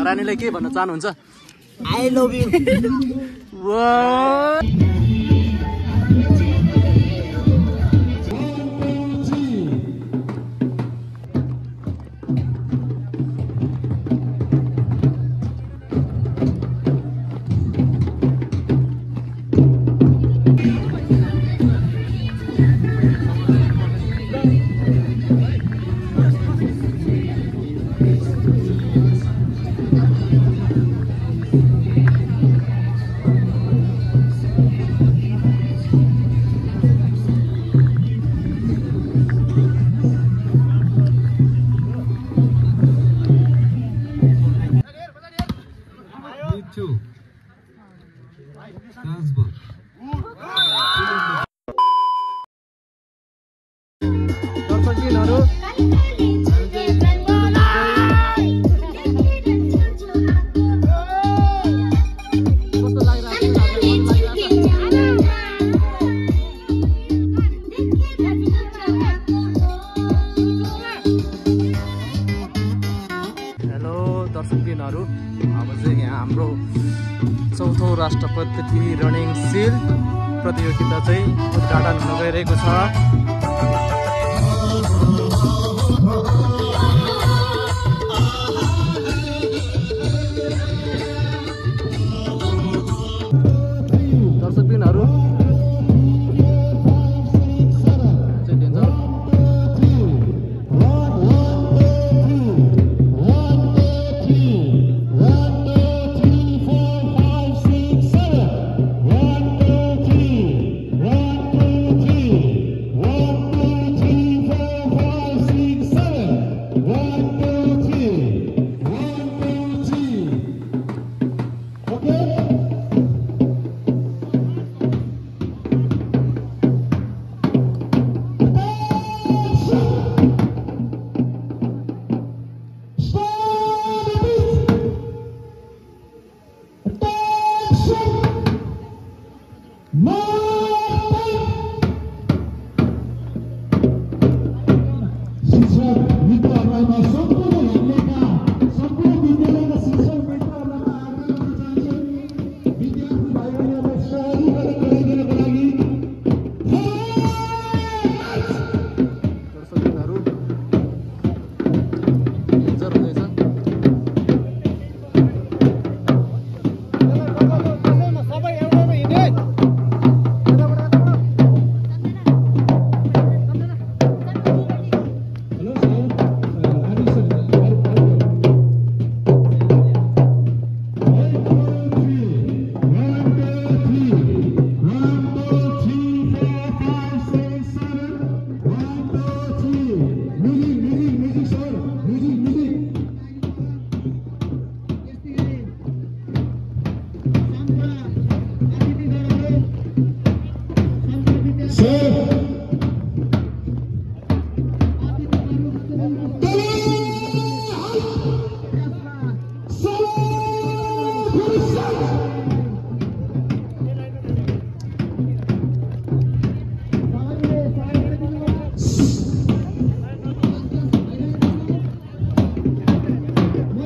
रानीलाई के भन्न चाहनुहुन्छ? I love you. दर्शकबिनहरु, अब चाहिँ यहाँ हाम्रो चौथो राष्ट्रपति रनिङ सिल प्रतियोगिता चाहिँ उद्घाटन हुन गइरहेको छ। दर्शकबिनहरु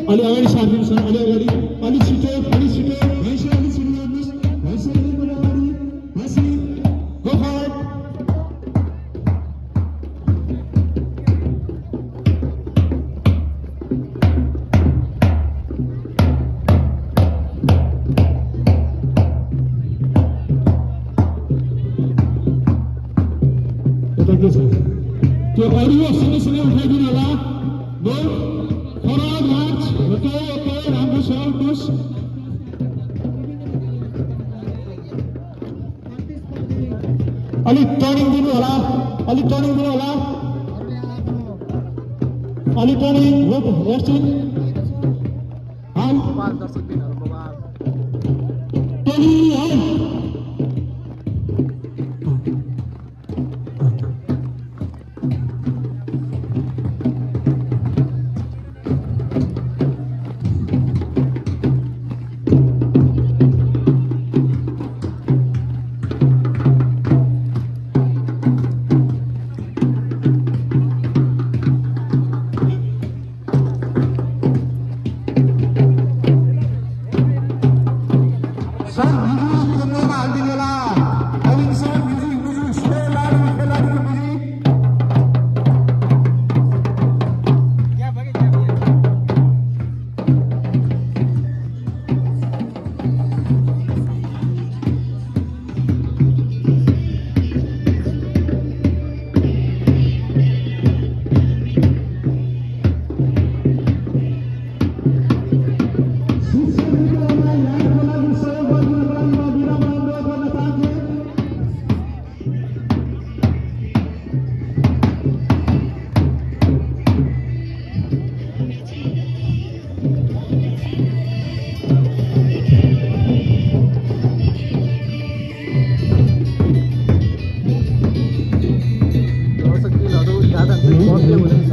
अलि अगाडि सार्दिनुहोस् न, अलि अगाडि, अलि छिटो, अलि छिटो, भैँसी अलि छिटो गर्नुहोस्, भैँसी अलि अगाडि, भैँसी, गो फर्वर्ड। यता के छ? त्यो अडियो सँगसँगै उठाइदिनु होला। फरवर्ड मार्च, ओके राम्रो छ, पुस। अलिक टर्निङ दिनु होला, अलिक टर्निङ दिनु होला, अलिक टर्निङ वेस्टिङ भव्य हुनेछ।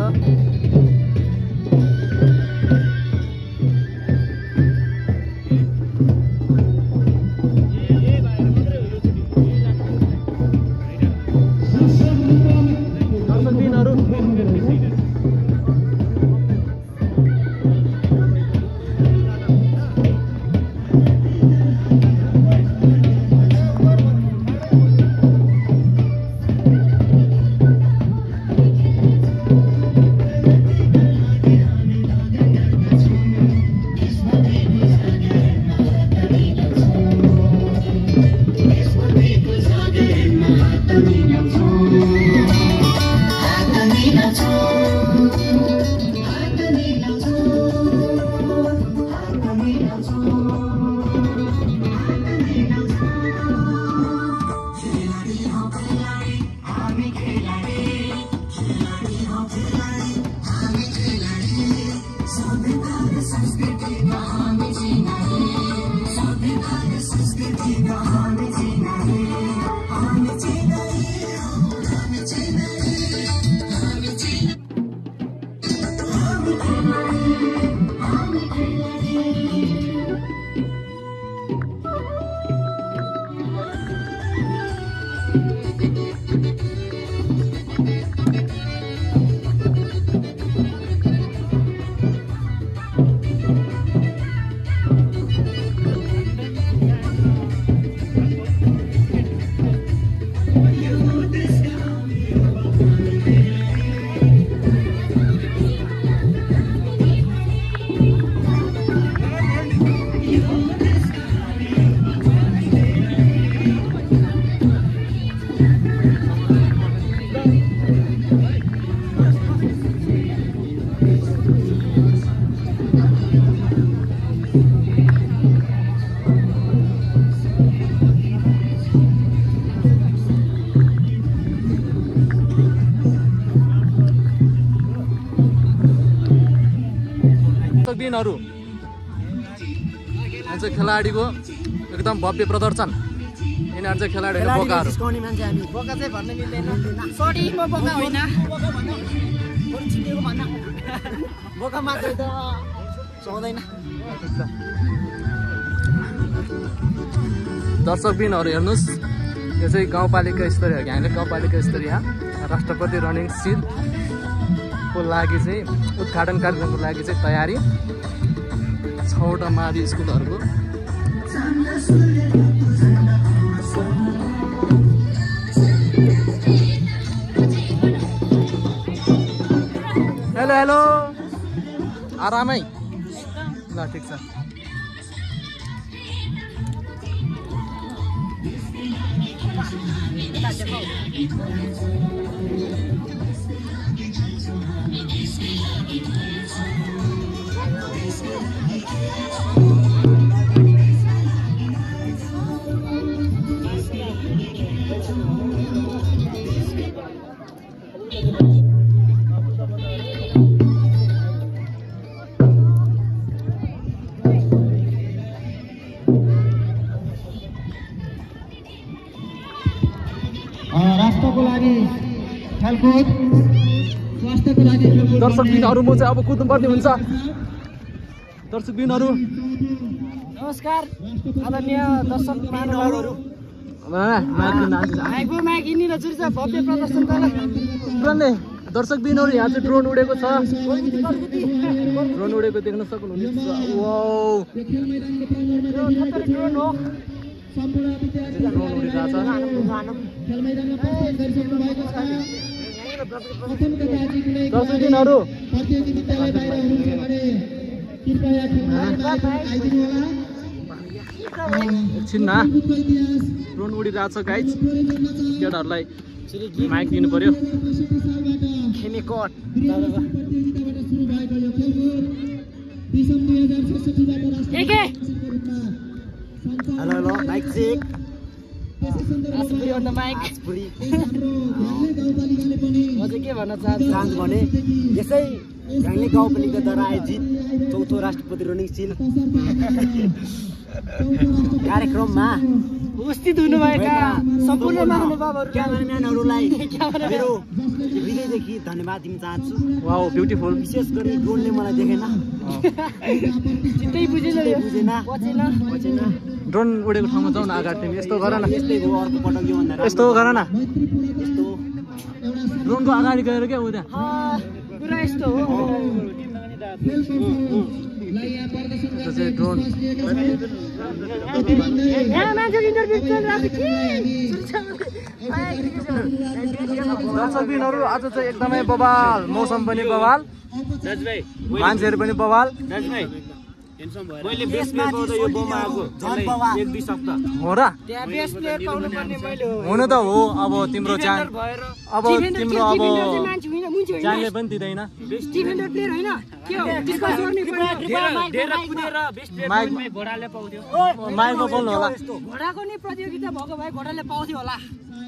दिनहरु आज खेलाडीको एकदम भव्य प्रदर्शन। यिनीहरु चाहिँ खेलाडीहरु बोकाहरु जिस्काउने मान्छे हामी बोका चाहिँ भन्न मिल्दैन। सरी म बोका होइन, बोका मात्रै त सुहाउँदैन। दर्शकबिनहरु हेर्नुस्, यो चाहिँ गाउँपालिका स्तरीय हो कि हामीले गाउँपालिका स्तरीय राष्ट्रपति रनिङ सिल को लागि चाहिँ उद्घाटन कार्यक्रमको लागि चाहिँ तयारी 6वटा मावि स्कुलहरुको। हेलो हेलो आरामै ल ठीक छ। राष्ट्रको लागि खेलकुद, स्वास्थ्यको लागि खेलकुद। दर्शकबिनहरु म चाहिँ अब कुद्नुपर्ने हुन्छ। दर्शकबिनहरु नमस्कार आदरणीय दर्शक महानुभावहरु। भव्य प्रदर्शन पुरानै दर्शकबिनहरु यहाँ चाहिँ ड्रोन उडेको छ। ड्रोन उडेको देख्न सक्नुहुनेछ। वाउ ड्रोन हो। ड्रोन उडिरहेछ। दर्शकबिनहरु एकछिन ड्रोन उडिरहेछ गाइज। केटाहरूलाई माइक दिनु पर्यो। Hello hello mic check. के भन्न चाहन्छु भने यसै झ्याङ्ले गाउँपालिकाद्वारा आयोजित 4थो राष्ट्रपति रनिङ सिल कार्यक्रममा उपस्थित हुनुभएका सम्पूर्ण महानुभावहरू क्यामेराम्यानहरूलाई मेरो हृदयदेखि धन्यवाद दिन चाहन्छु। Wow beautiful. विशेष गरी ड्रोनले मलाई देखेन, चित्तै बुझेन। ड्रोन उडेको ठाउँमा जाउँ न अगाडि तिमी। यस्तो गर न, यस्तै हो अर्को पटक यो भन्दा यस्तो गर न। यस्तो ड्रोनको अगाडि गएर क्या उता कुरा यस्तो हो। ड्रोन दर्शकबिनहरू आज चाहिँ एकदमै बवाल, मौसम पनि बवाल, मान्छेहरू पनि बवाल। मैले बेस प्लेयर पाउँदा यो बोमा आएको एक दुई सप्ताह हो र? त्यहाँ बेस्ट प्लेयर पाउनु पर्ने मैले हो। हुन त हो। अब तिम्रो जान अब तिम्रो अब मान्छे होइन, मुन्छे होइन। जानले पनि दिँदैन। डिफेन्डर प्लेयर होइन के हो? डिस्कस गर्ने डेरा कुदेर बेस्ट प्लेयर माइकमा घोडाले पाउँथ्यो। माइकमा बोल्नु होला। घोडाको नि प्रतियोगिता भएको भए घोडाले पाउँथ्यो होला।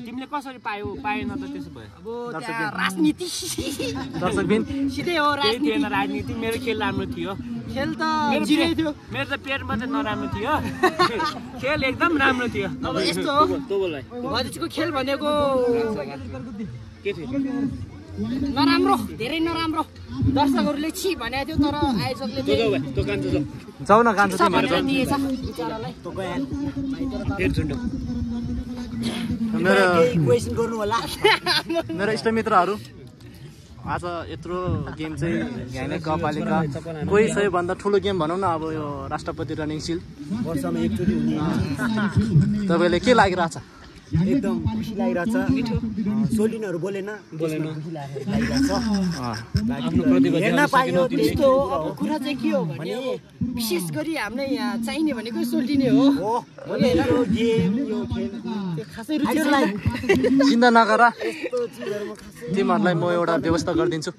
तिमीले कसरी पायो? पाएन त त्यसो भयो। अब त्यहाँ राजनीति दर्शकबिन सिधै हो केही राजनीति। थिएन राजनीति। मेरो खेल राम्रो थियो। खेल त जिरै थियो। मेरो त पेट मात्रै नराम्रो थियो, खेल एकदम राम्रो थियो। अब यस्तो हो तोबोलाई भदिचको खेल भनेको के थियो? नराम्रो, धेरै नराम्रो। दर्शकहरूले छि भनेको थियो, तर आयोजकले जाऊ न कान्छ तिमीहरू भनेर दिएछ बिचरालाई। मेरो क्वेसन गर्नु होला। मेरो इष्टमित्रहरू आज यत्रो गेम चाहिँ यहाँ गाउँपालिका कोही सबैभन्दा ठुलो गेम भनौँ न अब यो राष्ट्रपति रनिङ सिल्ड वर्षमा एकचोटि हुने तपाईँले के लागिरहेछ? एकदम खुसी लागिरहेछ। सोल्टिनहरू बोलेन खुसी लागिरहेछ। हेर्न पाइयो त्यस्तो हो। अब कुरा चाहिँ के हो भने विशेष गरी हामीलाई यहाँ चाहिने भनेको सोल्टिने हो। यो गेम यो खेल खासै रुचिलाई चिन्ता नगर, तिमीहरूलाई म एउटा व्यवस्था गरिदिन्छु।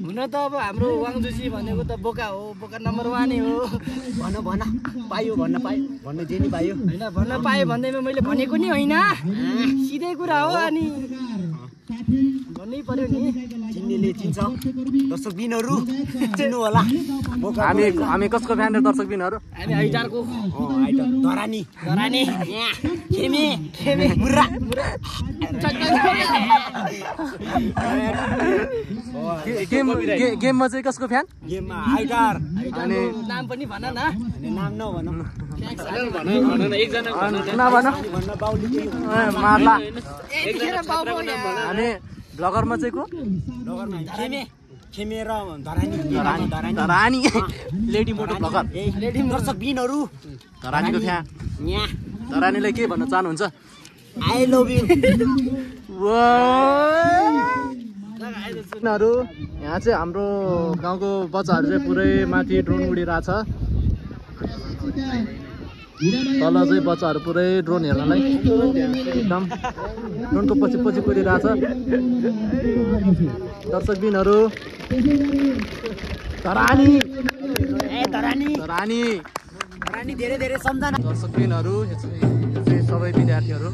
हुन त अब हाम्रो वाङजुजी भनेको त बोका हो, बोका नम्बर 1 नै हो। भन पायो, भन्न पायो, भन्न जे नि पायो होइन भन्न पाएँ भन्दैमा मैले भनेको नि होइन, सिधै कुरा हो। अनि भन्नै पर्यो नि। चिन्नेले चिन्छ, दर्शकबिनहरू चिन्नु होला। हामी कसको फ्यान हो दर्शकबिनहरू? हामी हाइटारको धरानी खेमे मुर्रा गेममा चाहिँ कसको फ्यान? गेममा हाइटार। अनि नाम पनि भन न। नाम नभन नभन मार्ला। यतिखेर बाबु यहाँ अनि ब्लगरमा चाहिँ को? खेमे र धरानी लेडी मोटो ब्लगर दर्शकबिनहरू धरानीको फ्यान। धरानीलाई के भन्न चाहनुहुन्छ? I love you. यहाँ चाहिँ हाम्रो गाउँको बच्चाहरू चाहिँ पुरै माथि ड्रोन उडिरहेछ। तल चाहिँ बच्चाहरू पुरै ड्रोन हेर्नलाई एकदम ड्रोनको पछि पछि कुदिरहेछ। दर्शकबिनहरू धरानी धेरै धेरै सम्झना। दर्शकबिनहरू यो चाहिँ सबै विद्यार्थीहरू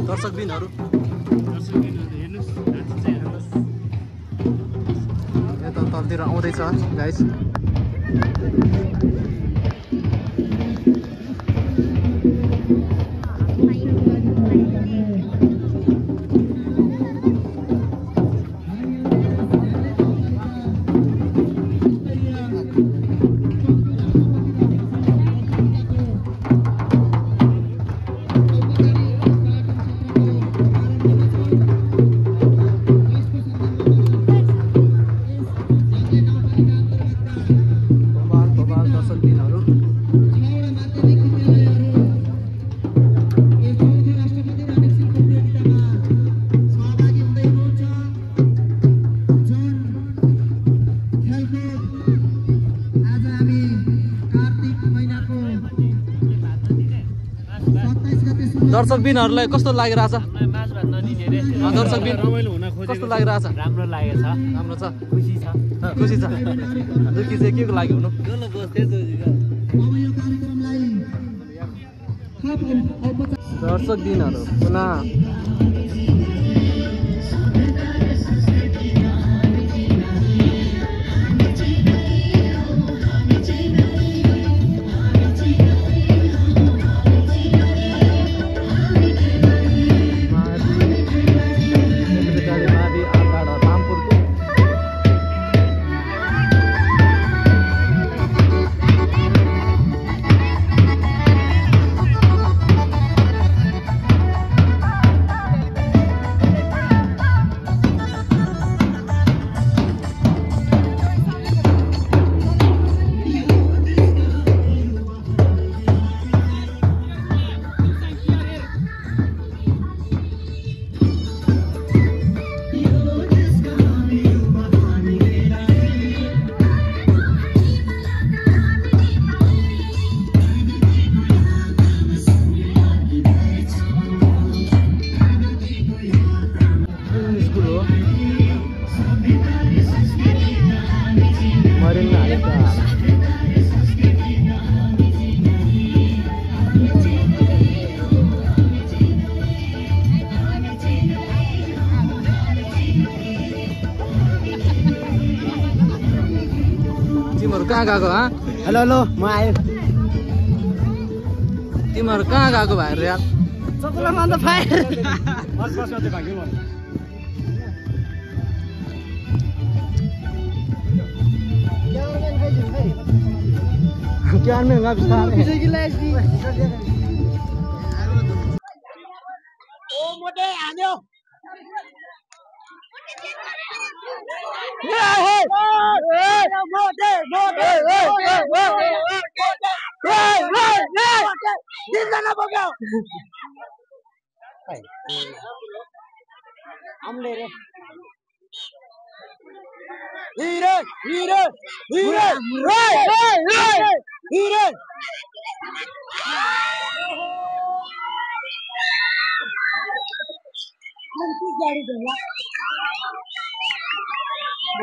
दर्शकबिनहरू यता तलतिर आउँदैछ गाइस। दर्शकबिनहरूलाई कस्तो लागिरहेछ दर्शकबिन रमाइलो हुन कस्तो लागिरहेछ राम्रो लागेको छ राम्रो छ खुसी छ खुसी छ दुःखी चाहिँ के को लागि हुनु दर्शक दिनहरू पुनः कहाँ गएको हेलो हेलो म आएँ तिमीहरू कहाँ गएको भाइहरू यार चकुलामा अन्त fire camera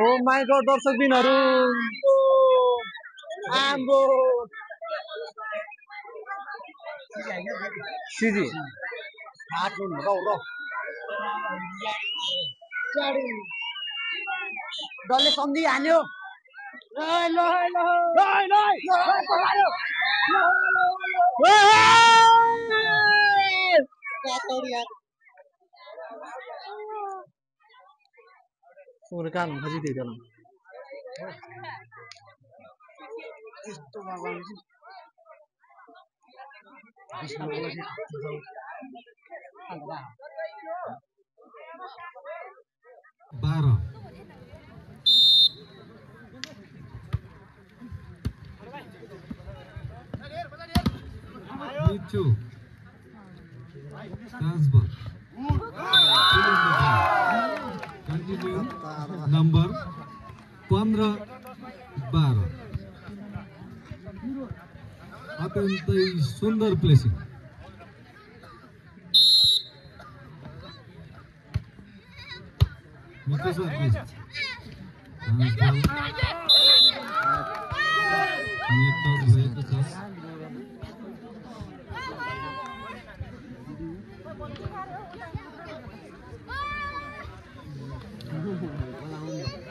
oh my God दर्शकबिनहरू आम्बो सिजी डल्ले सम्झिहाल्यो Suruh masih di dalam. Baru. Itu. Transfer. Continue. Number 15-12. अत्यन्तै सुन्दर प्लेसिङ मिठो छ प्लेस भएको छ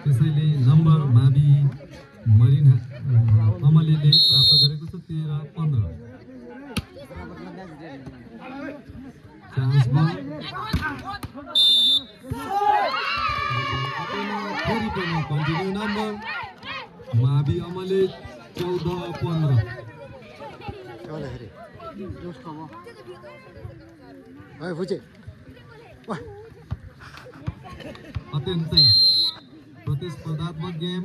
त्यसैले नम्बर मावि मरिना अमलीले प्राप्त गरेको छ 13-15 चान्स बल फेरि पनि कन्टिन्यू नम्बर मावि अमले 14-15 अत्यन्तै प्रतिस्पर्धात्मक गेम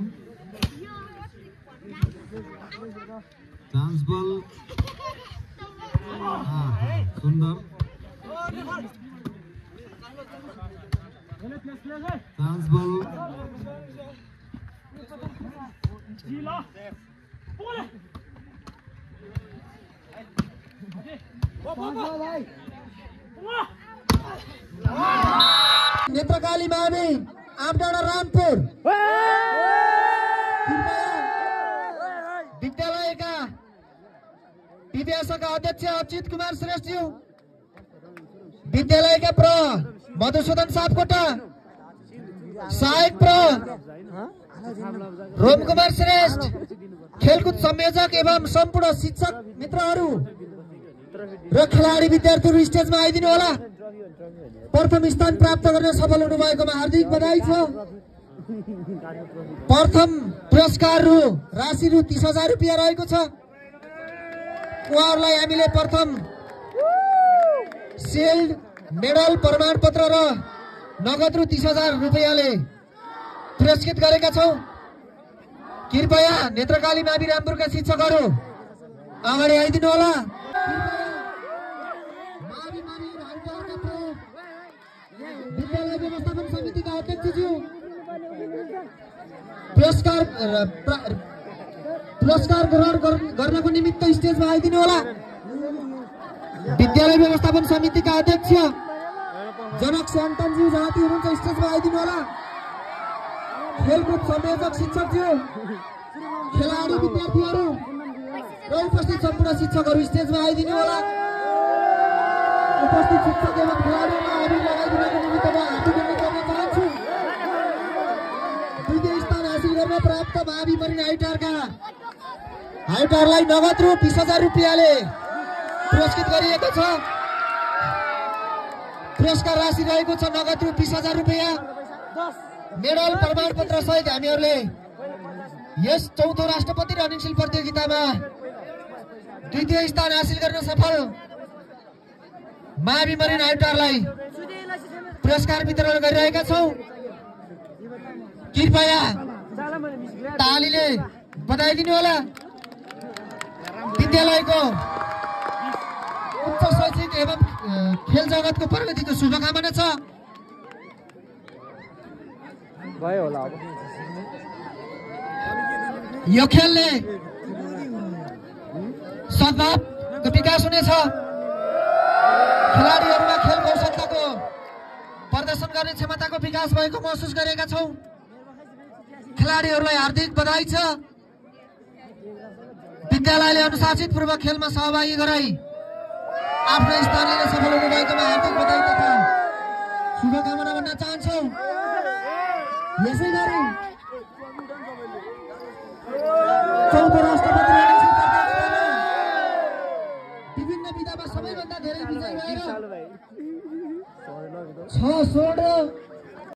चान्स बल सुन्दर चान्स बल नेत्रकाली मावि आमडाँडा रामपुर विद्यालयका विद्याशाखा अध्यक्ष अच्युत कुमार श्रेष्ठज्यू, विद्यालयका प्र मधुसूदन सापकोटा, सहायक प्र रोम कुमार श्रेष्ठ, खेलकुद संयोजक एवं सम्पूर्ण शिक्षक मित्रहरू र खेलाडी विद्यार्थीहरू स्टेजमा आइदिनु होला। प्रथम स्थान प्राप्त गर्न सफल हुनुभएकोमा हार्दिक बधाई छ। प्रथम पुरस्कार राशि रु 30,000 रुपियाँ रहेको छ। उहाँहरूलाई हामीले प्रथम शिल्ड, मेडल, प्रमाणपत्र र नगद रु 30,000 रुपियाँले पुरस्कृत गरेका छौँ। कृपया नेत्रकाली मावि रामपुरका शिक्षकहरू अगाडि आइदिनु होला। विद्यालय व्यवस्थापन समितिका अध्यक्षज्यू पुरस्कार ग्रहण गर्नको निमित्त स्टेजमा आइदिनु होला। विद्यालय व्यवस्थापन समितिका अध्यक्ष जनक स्यान्टनज्यू जहाँती हुनुहुन्छ स्टेजमा आइदिनु होला। खेलकुद संयोजक शिक्षकज्यू, खेलाडी विद्यार्थीहरू र उपस्थित सम्पूर्ण शिक्षकहरू स्टेजमा आइदिनु होला। उपस्थित शिक्षक एवं खेलाडीहरूलाई हामी लगाइदिनको निमित्त म हार्दिक धन्यवाद गर्न चाहन्छु। द्वितीय स्थान हासिल गर्न प्राप्त मावि मरिन हाइटारलाई नगद रु 20,000 रुपियाँले पुरस्कृत गरिएको छ। पुरस्कार राशि रहेको छ नगद रु 20,000 रुपियाँ। मेडल, प्रमाणपत्र सहित हामीहरूले यस 4औं राष्ट्रपति रनिङ सिल प्रतियोगितामा द्वितीय स्थान हासिल गर्न सफल मावि मरिन हाइटारलाई पुरस्कार वितरण गरिरहेका छौँ। कृपया तालीले बधाई दिनु होला। विद्यालयको उच्च शैक्षिक एवं खेल जगतको प्रगतिको शुभकामना छ। यो खेलले सद्भावको विकास हुनेछ। खेलाडीहरूमा खेल कौशलताको प्रदर्शन गर्ने क्षमताको विकास भएको महसुस गरेका छौँ। खेलाडीहरूलाई हार्दिक बधाई छ। विद्यालयले अनुशासितपूर्वक खेलमा सहभागी गराई आफ्नो स्थान लिन सफल हुनुभएकोमा हार्दिक बधाई तथा शुभकामना भन्न चाहन्छौँ। यसै गरी 4औं राष्ट्रपति विभिन्न विधामा सबैभन्दा धेरै विजय भएर 6 स्वर्ण